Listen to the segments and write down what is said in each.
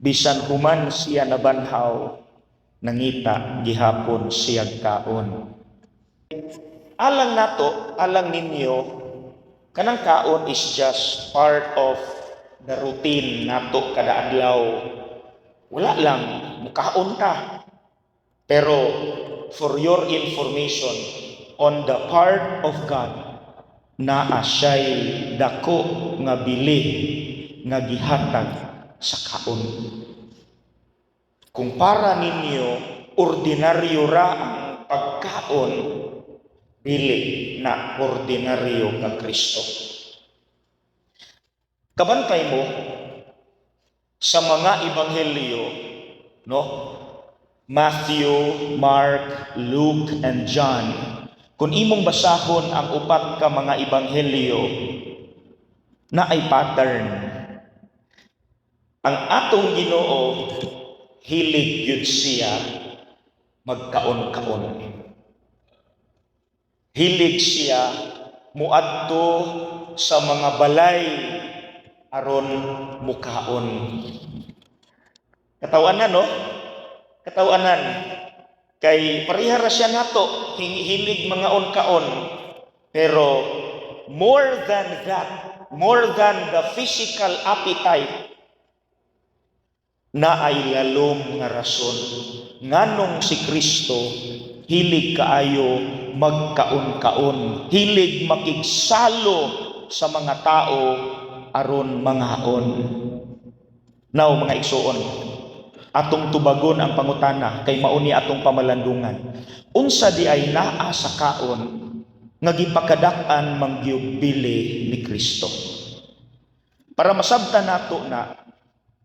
Bisan human siya nabanhaw, nangita gihapon siyag kaon. Alang nato, alang ninyo, kanang kaon is just part of the routine nato kada adlaw. Wala lang, mukaon ta. Pero for your information, on the part of God, naa siya'y dako nga bili nga gihatag sa kaon. Kung para ninyo, ordinaryo ra ang pagkaon, dili na ordinaryo kang Kristo. Kabantay mo sa mga ebanghelyo, no? Matthew, Mark, Luke, and John. Kung imong basahon ang upat ka mga ebanghelyo, naay pattern. Ang atong Ginoo, hilig gyud siya magkaon-kaon. Hilig siya muadto sa mga balay aron mukaon. Katawanan, no? Katawanan. Kay pareha ra siya nato, hilig mangaon-kaon. Pero more than that, more than the physical appetite, naay lalom nga rason nganong si Kristo hilig kaayo magkaon-kaon, hilig makigsalo sa mga tao aron mangaon. Now, mga igsuon, atong tubagon ang pangutana kay mao ni atong pamalandungan. Unsa diay naa sa kaon nga gipakadak-an mangyud bili ni Kristo? Para masabtan nato na,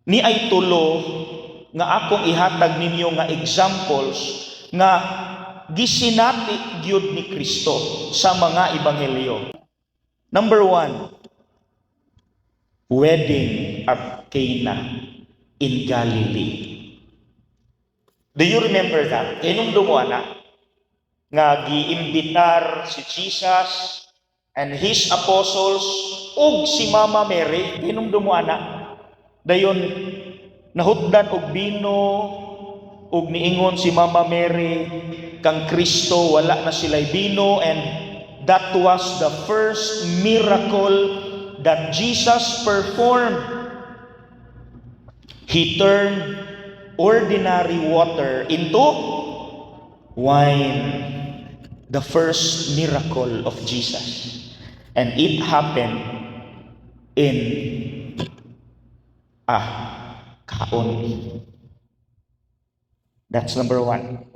niay tulo nga akong ihatag ninyo nga examples nga gisinati gyud ni Kristo sa mga ebanghelyo. Number 1, wedding at Cana in Galilee. Do you remember that? Hinumdum mo ana nga giimbitar si Jesus and his apostles ug si Mama Mary. Hinumdum mo ana? Dayon nahutdan og bino ug niingon si Mama Mary kang Kristo, wala na sila'y bino, and that was the first miracle that Jesus performed. He turned ordinary water into wine. The first miracle of Jesus. And it happened in a kaon. That's number one.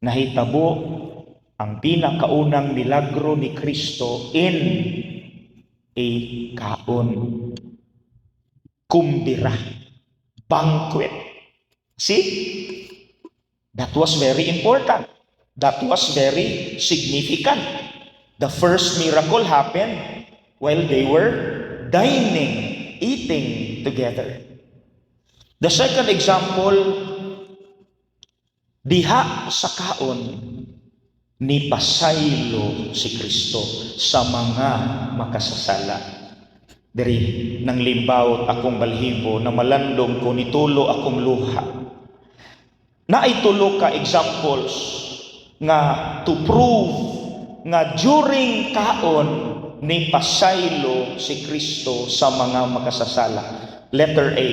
Nahitabo ang pinakaunang milagro ni Kristo in a kaon. Kumbira. Banquet. See? That was very important. That was very significant. The first miracle happened while they were dining, eating together. The second example, diha sa kaon, ni pasaylo si Kristo sa mga makasasala. Diri nang limbawot akong balhibo, na malandong ko, nitulo akong luha. Naay tulo ka examples nga to prove nga during kaon ni pasaylo si Kristo sa mga makasasala. Letter A,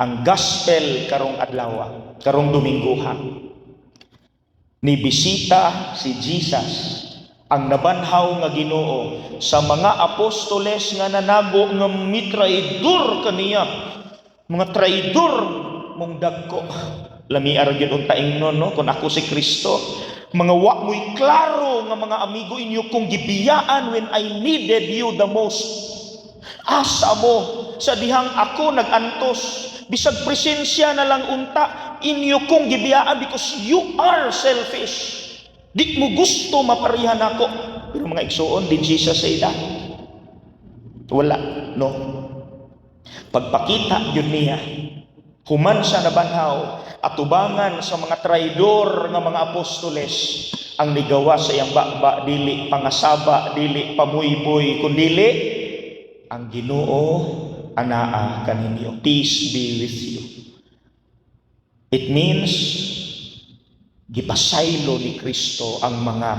ang gospel karong adlaw, karong Dominguha. Ni bisita si Jesus, ang nabanhaw nga Ginoo, sa mga apostoles nga nanago nga mitraidor kaniya. "Mga traidor mong dagko." Lami ra gyud unta ingnon, no, kung ako si Kristo. "Mga wa mo'y klaro nga mga amigo, inyo kong gibiyaan when I needed you the most. Asa mo sa dihang ako nagantos? Bisag presensya na lang unta, inyo kong gibiyaan because you are selfish. Di mo gusto maparihan ako." Pero mga igsuon, did Jesus say that? Wala, no? Pagpakita gyud niya, human siya nabanhaw, atubangan sa mga traidor nga mga apostoles, ang nigawa sa iyang baba, dili pangasaba, dili pamuyboy, kundili ang Ginoo anaa kaninyo. Peace be with you. It means gipasaylo ni Kristo ang mga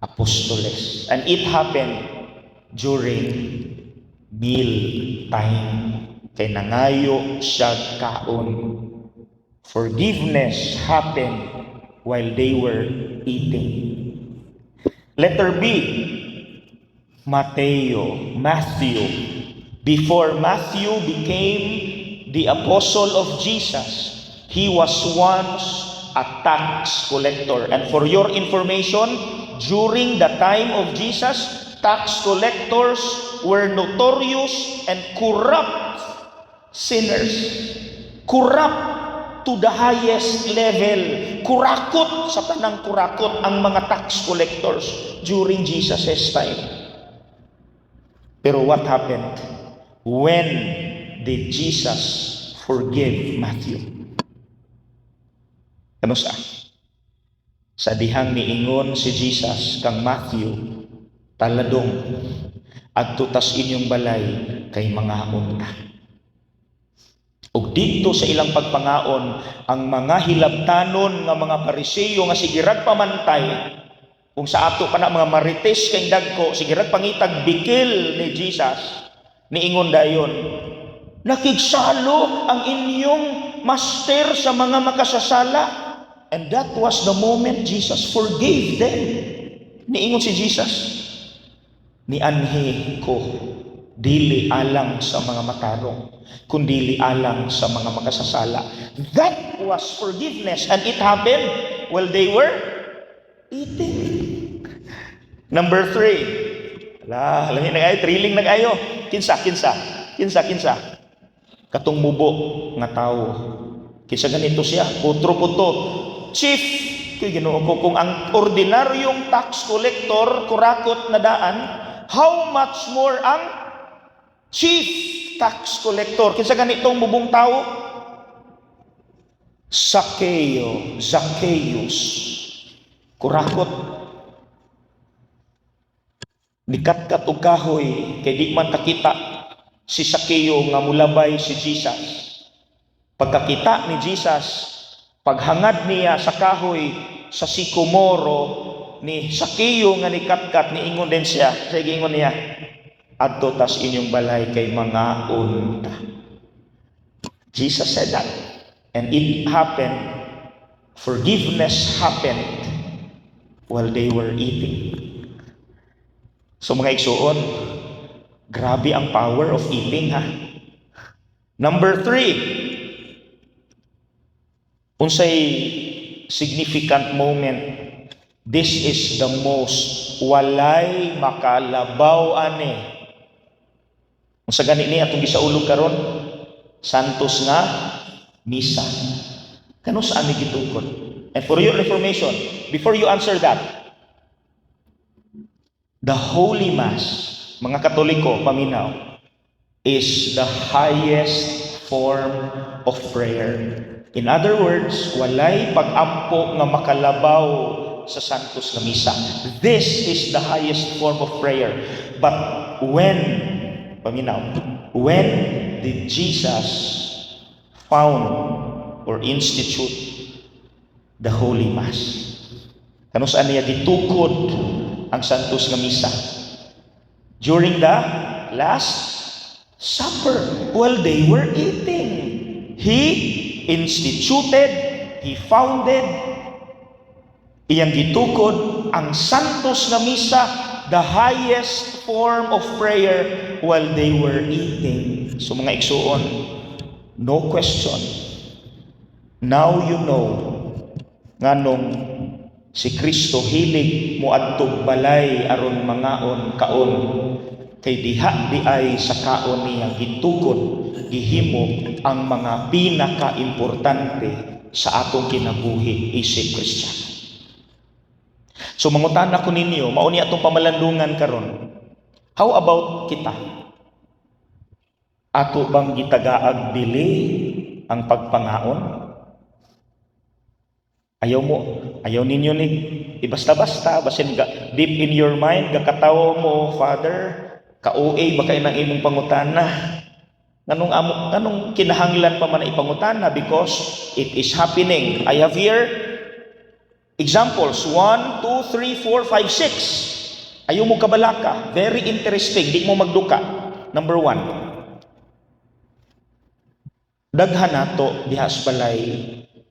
apostoles. And it happened during meal time. Kay nangayo siya kaon. Forgiveness happened while they were eating. Letter B, Mateo, Matthew. Before Matthew became the apostle of Jesus, he was once a tax collector. And for your information, during the time of Jesus, tax collectors were notorious and corrupt sinners. Corrupt to the highest level. Kurakot sa tanang kurakot ang mga tax collectors during Jesus' time. Pero what happened? When did Jesus forgive Matthew? Ano sa? Sa dihang niingon si Jesus kang Matthew, "Taladong, adto tas inyong balay kay mangaon ta." Ug didto sa ilang pagpangaon, ang mga hilabtanon nga mga Pariseo nga sige rag pamantay, kung sa ato pa na mga marites kay dagko, sige rag pangitag bikil ni Jesus, niingon dayon, "Nakigsalo ang inyong master sa mga makasasala." And that was the moment Jesus forgave them. Niingon si Jesus, "Nianhi ko dili alang sa mga matarong, kundili alang sa mga makasasala." That was forgiveness, and it happened while they were eating. Number 3. Ala, lami na kayo, thrilling na kayo. Kinsa, kinsa, kinsa, kinsa? Katong mubo nga tawo. Kinsa ganito siya? Putro puto. Chief, kay Ginoo ko, kung ang ordinaryong tax collector kurakot na daan, how much more ang chief tax collector? Kinsa ganitong mubong tao? Zacchaeus, Zacchaeus. Kurakot. Nikatkat og kahoy kay di man kakita si Zacchaeus nga mulabay si Jesus. Pagkakita ni Jesus, paghangad niya sa kahoy sa sikomoro ni Zacchaeus nga nikatkat, niingon din siya. Sige, ingon niya, "Adto tas inyong balay kay mangaon ta." Jesus said that. And it happened, forgiveness happened while they were eating. So mga igsuon, grabe ang power of eating, ha. Number 3, unsay significant moment? This is the most walay makalabaw ani. Unsa gani ni atong gisaulog karon? Santos nga Misa. Kanus-a ni gitukod? And for your information, before you answer that, the Holy Mass, mga Katoliko, paminaw, is the highest form of prayer. In other words, walay pag-ampo nga makalabaw sa Santos nga Misa. This is the highest form of prayer. But when, paminaw, when did Jesus found or institute the Holy Mass? Kanus-a niya gitukod ang Santos nga Misa? During the Last Supper, while they were eating. He instituted, he founded, iyang gitukod ang Santos nga Misa, the highest form of prayer, while they were eating. So mga igsuon, no question. Now you know nganong si Kristo hilig moadtog balay aron mangaon kaon, kay diha di ay sa kaon niya gitukod, gihimo ang mga pinakaimportante sa atong kinabuhi isip Kristiyano. So mangutana ko ninyo, mao ni atong pamalandungan karon. How about kita? Ato bang gitagaag bili ang pagpangaon? Ayaw mo, ayaw ninyo ni ibasta-basta, basin ga, deep in your mind, gakatawo mo, "Father, ka-OA ba kay nang imong pangutana?" Nganong amo, nganong kinahanglan pa man na ipangutana? Because it is happening. I have here examples 1, 2, 3, 4, 5, 6. Ayaw mo kabalaka. Very interesting. Di mo magduka. Number 1. Daghan nato diha sa balay,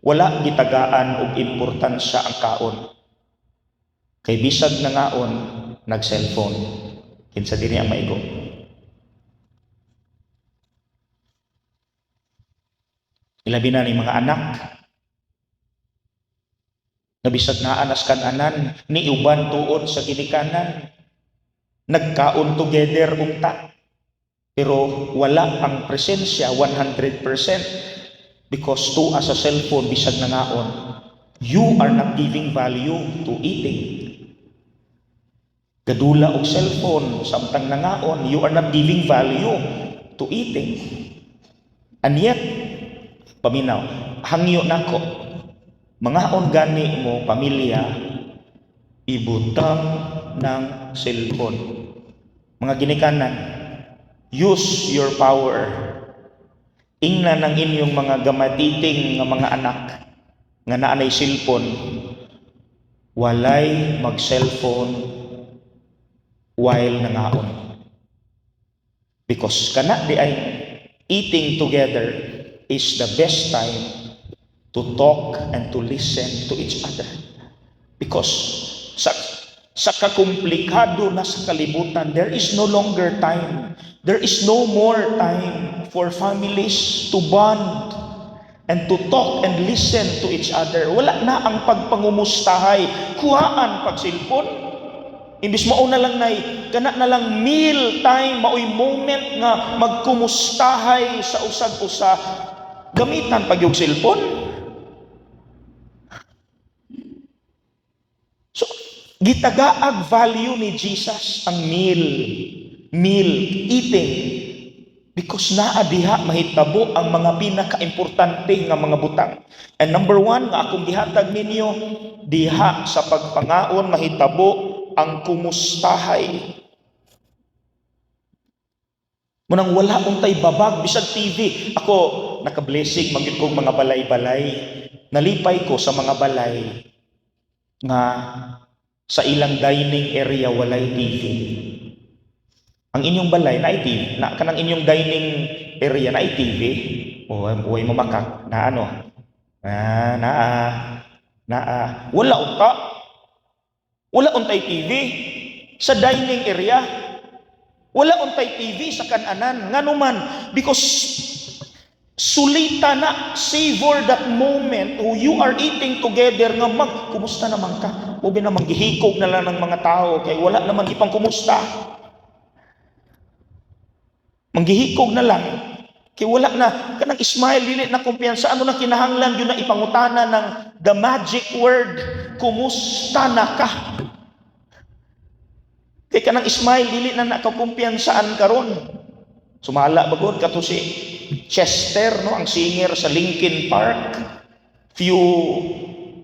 wala gitagaan og importansya ang kaon. Kay bisag nangaon, nag-cellphone. Kinsa diri ang maigo? Ilabi na ni mga anak nga bisag naa nas kan-anan, ni uban tuod sa ginikanan, nagkaon together unta, pero wala ang presensya 100% because tuwa sa cellphone bisag nangaon. You are not giving value to eating. Gadula og cellphone samtang nangaon, you are not giving value to eating. And yet, paminaw, hangyo nako, mangaon gani mo pamilya, ibutang ng cellphone. Mga ginikanan, use your power. Ingnan ang inyong mga gamatiting nga mga anak nga naanay cellphone, walay mag-cellphone while nangaon. Because kana di ay eating together is the best time to talk and to listen to each other. Because sa kakomplikado na sa kalibutan, there is no longer time. There is no more time for families to bond and to talk and listen to each other. Wala na ang pagpangumustahay. Kuhaan pag cellphone. Imbis mao na lang nay kana na lang meal time, maoy moment nga magkumustahay sa usag-usa, gamitan pag yung cellphone. So gitagaag value ni Jesus ang meal eating, because naa diha mahitabo ang mga pinakaimportante nga mga butang. And number 1 nga akong gihatag ninyo, diha sa pagpangaon mahitabo ang kumustahay. Munang wala untay babag bisag TV. Ako naka-blessing man gyud kong mga balay-balay. Nalipay ko sa mga balay nga sa ilang dining area walay TV. Ang inyong balay na TV, na kanang inyong dining area na TV. O way mamakak na ano? Na naa naa wala unta. Wala untay TV sa dining area. Wala untay TV sa kananan. Nganuman, because sulita na, savor that moment who you are eating together nga mag, kumusta naman ka? Ubi naman gihikog na lang ng mga tao kay wala naman ipang kumusta. Manggihikog na lang kay wala na kanang smile, dili na kumpiyansa. Ano na kinahanglan yun na ipangutana ng the magic word, kumusta na ka? Kay kanang smile dili na nakakumpiyansaan karon. Sumala bagod kato si Chester, no, ang singer sa Linkin Park. Few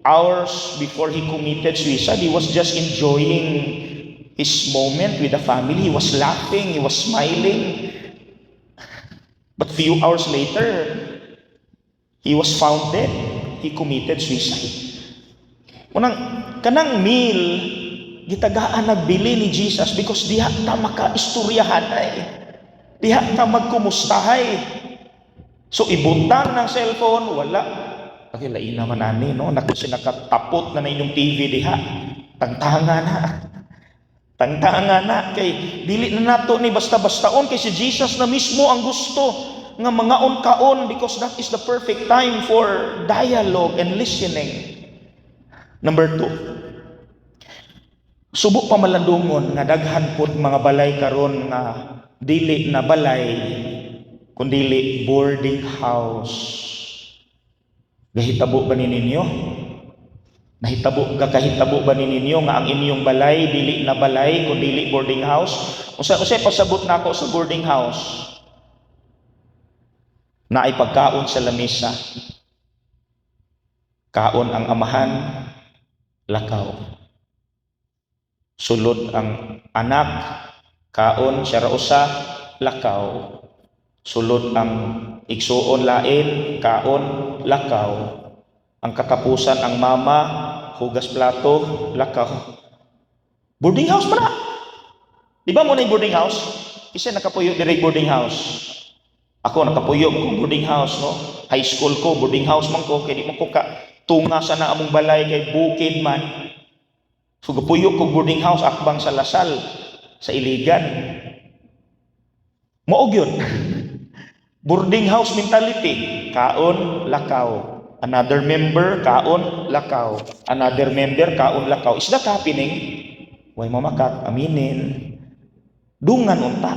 hours before he committed suicide, he was just enjoying his moment with the family. He was laughing, he was smiling. But few hours later, he was found dead. He committed suicide. Unang kanang meal gitagaan nagbili ni Jesus because diha ta makaistoryahan ay. Diha ta magkumustahay. So ibutang ng cellphone, wala. Okay, lain naman ani, no? Naku, sinakatapot na na inyong TV diha. Tangtanga na. Tangtanga na. Kay dili na nato ni basta-bastaon kay si Jesus na mismo ang gusto nga mangaon kaon because that is the perfect time for dialogue and listening. Number 2. Subo pa malandungon nga daghan pod mga balay karon nga dili na balay kundili boarding house. Gahitabo ba ni ninyo? Nahitabo gakahitabo ba ni ninyo nga ang inyong balay dili na balay kundili boarding house? Usa pasabot nako sa boarding house. Naay pagkaon sa lamesa. Kaon ang amahan, lakaw. Sulod ang anak, kaon siya ra usa, lakaw. Sulod ang igsuon lain, kaon, lakaw. Ang katapusan, ang mama, hugas plato, lakaw. Boarding house pa na. Di ba mao na boarding house? Kasi nakapuyo diri boarding house. Ako nakapuyo ko boarding house, no. High school ko boarding house man ko kay di man ko ka tunga sa na among balay kay bukid man. So gapuyo ko boarding house akbang sa La Salle sa Iligan. Mao gyud. Boarding house mentality, kaon, lakaw. Another member, kaon, lakaw. Another member, kaon, lakaw. Is that happening? Way mamakak, aminin. Dungan unta.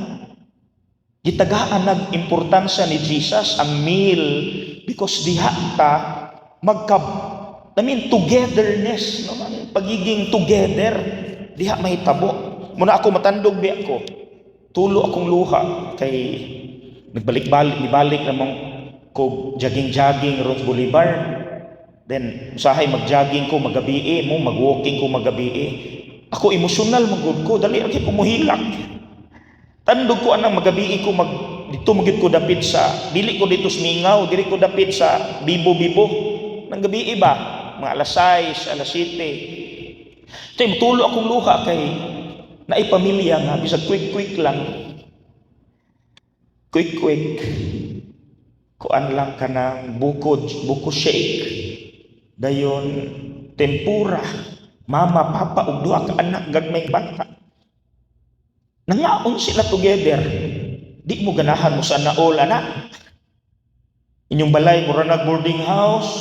Gitagaan nag importansya ni Jesus ang meal because diha ta magka, I mean, togetherness, no? Ang pagiging together diha mahitabo. Muna ako matandog biya ko. Tulo akong luha kay nagbalik-balik, nibalik namang ko jogging-jogging ron sa Boulevard. Then usahay mag-jogging ko magabi mo, mag-walking ko magabi. Ako emosyonal man gud ko, dali ra kay kumuhilak. Tandog ko anang magabi ko mag dito magyud ko dapit sa dili ko dito sa Mingaw, dili ko dapit sa Bibo-Bibo. Nang gabi ba, mga alas 6, alas 7. Kay mutulo akong luha kay naay pamilya nga bisag quick quick lang. Quick quick. Kuan lang kanang buko buko shake. Dayon tempura. Mama, papa ug duha ka anak, gagmayng bata. Nangaon sila together. Di mo ganahan mo sana all ana. Inyong balay mura nag boarding house,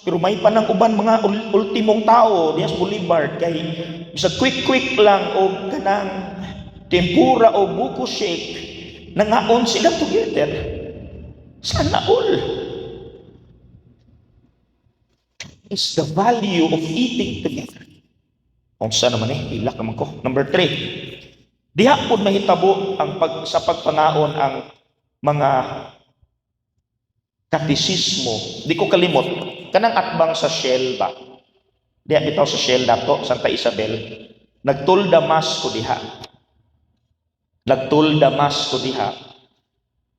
pero may pa ng uban mga ultimong tao diya sa Boulevard kay bisag quick quick lang o kanang tempura o buko shake, nangaon sila together. Sana all. Is the value of eating together. Kung saan naman eh, ilak naman ko. Number 3, diha pod mahitabo ang pag, sa pagpangaon ang mga katisismo. Di ko kalimot. Kanang atbang sa Shell ba? Diha bitaw sa Shell dato, Santa Isabel. Nagtulda Mass ko diha. Nagtulda Mass ko diha.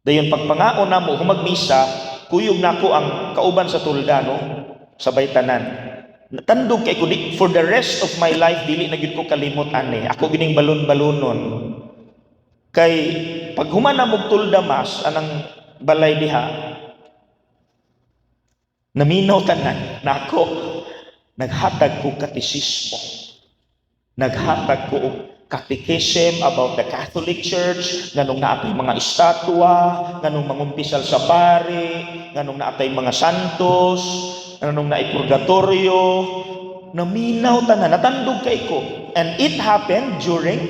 Dayon pagpangaon namo humag misa, kuyog nako ang kauban sa tulda, no, sabay tanan. Natandog kay ko di, for the rest of my life dili na gyud ko kalimot ani. Ako gining balon-balonon. Kay pag human na mog tulda Mass anang balay diha, naminaw tanan nako, naghatag ko katisismo. Naghatag ko og catechism about the Catholic Church, nganong naatay mga estatwa, nganong mangumpisal sa pare, nganong naatay mga santos, nganong naay purgatorio. Naminaw tanan, natandog kay ko. And it happened during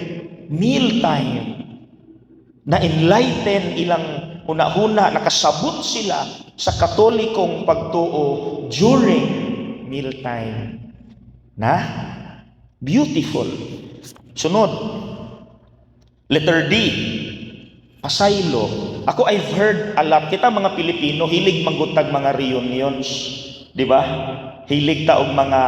mealtime. Na enlighten ilang hunahuna, nakasabot sila sa Katolikong pagtuo during mealtime. Na? Beautiful. Sunod. Letter D. Pasaylo. Ako, I've heard a lot. Kita mga Pilipino, hilig manggutag mga reunions. Di ba? Hilig ta og mga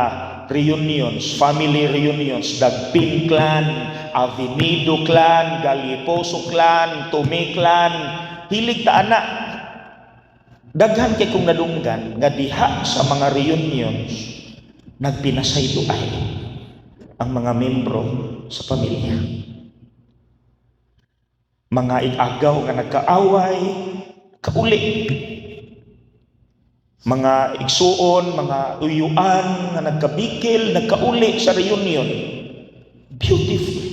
reunions, family reunions, Dagpin clan, Avenido clan, Galiposo clan, Tome clan. Hilig ta ana. Daghan kay kong nadunggan nga diha sa mga reunions nagpinasayloay ang mga membro sa pamilya. Mga igagaw nga nagkaaway, kauli. Mga igsuon, mga uyuan nga nagkabikil, nagkauli sa reunion. Beautiful.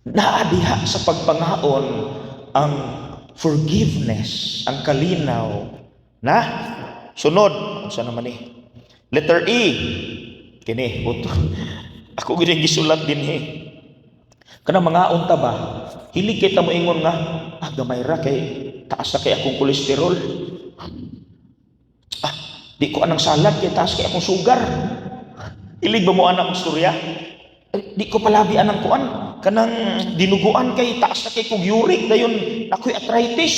Naa diha sa pagpangaon ang forgiveness, ang kalinaw. Na? Sunod, unsa naman ni? Letter E. Kini, uto. Ako gid gisulat dinhi. Kanang mga unta ba? Hilig kita mo ingon nga, "Ah, gamay ra kay taas na kay akong kolesterol. Ah, di ko anang salad kay taas kay akong sugar." Hilig ba mo anak istorya? "Eh, di ko palabi anang kuan kanang dinuguan kay taas na kay kog uric, dayon ako'y arthritis."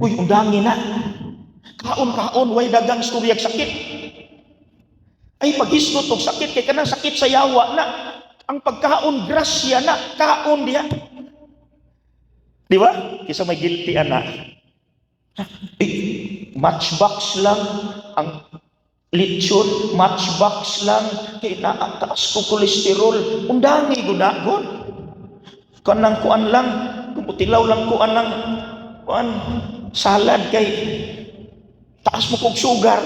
Uy, undangi na. Kaon-kaon, way dagang istoryag sakit. Ay paghisgot og sakit kay kanang sakit sa yawa na. Ang pagkaon grasya na, kaon diha. Di ba? Kisa may guilty ana. Eh, matchbox lang ang lechon, matchbox lang kay naa taas ko kolesterol. Undangi gud na gud. Kanang kuan lang, tilaw lang kuan lang kuan salad kay taas mo kog sugar.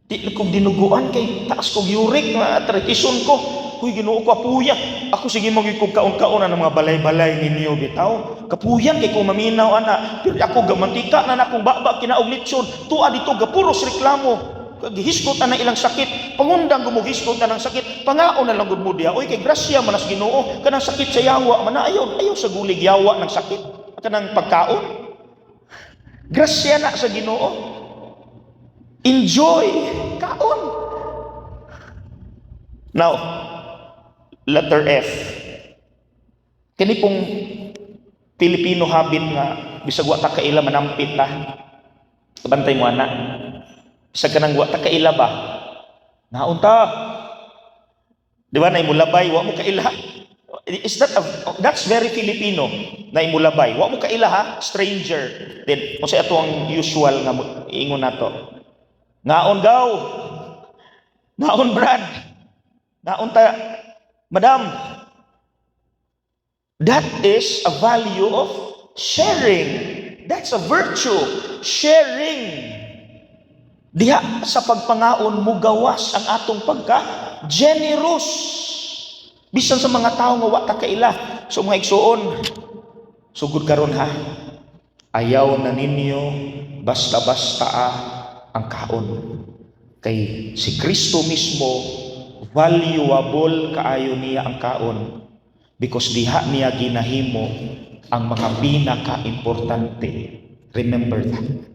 Di kog dinuguan kay taas kog uric, nga arthritis ko. Huy, Ginoo ko, kapuya. Ako sige mo kog kaon-kaon na ng mga balay-balay ninyo bitaw. Kapuyan kay ko maminaw ana. Pero ako gamantika na nakong baba kinaog litson. Tua dito gapuros reklamo. Gihisgot na ilang sakit. Pangundang gumuhisgot na ng sakit. Pangaon na lang gud mo diya. Oy, kay grasya man as Ginoo kanang sakit sa yawa man ayaw ayaw sa gulig yawa ng sakit kanang pagkaon. Grasya na sa Ginoo. Enjoy kaon. Now, letter F. Kini pong Filipino habit nga bisag wa ta kaila, manampit ta. Bantay mo ana. Bisag kanang wa ta kaila ba? Naon ta? Di ba na imulabay wa mo kaila? Is that a, that's very Filipino na imulabay. Wa mo kaila ha, stranger. Then kung sa ato ang usual nga ingon nato. Ngaon gaw. Ngaon, Brad. Ngaon ta, Madam. That is a value of sharing. That's a virtue. Sharing. Diha sa pagpangaon mugawas ang atong pagka generous. Bisan sa mga tao nga wa ta kaila. So mga igsuon, sugod karon ha. Ayaw na ninyo basta-basta ang kaon. Kay si Kristo mismo, valuable kaayo niya ang kaon because diha niya ginahimo ang mga pinaka-importante. Remember that.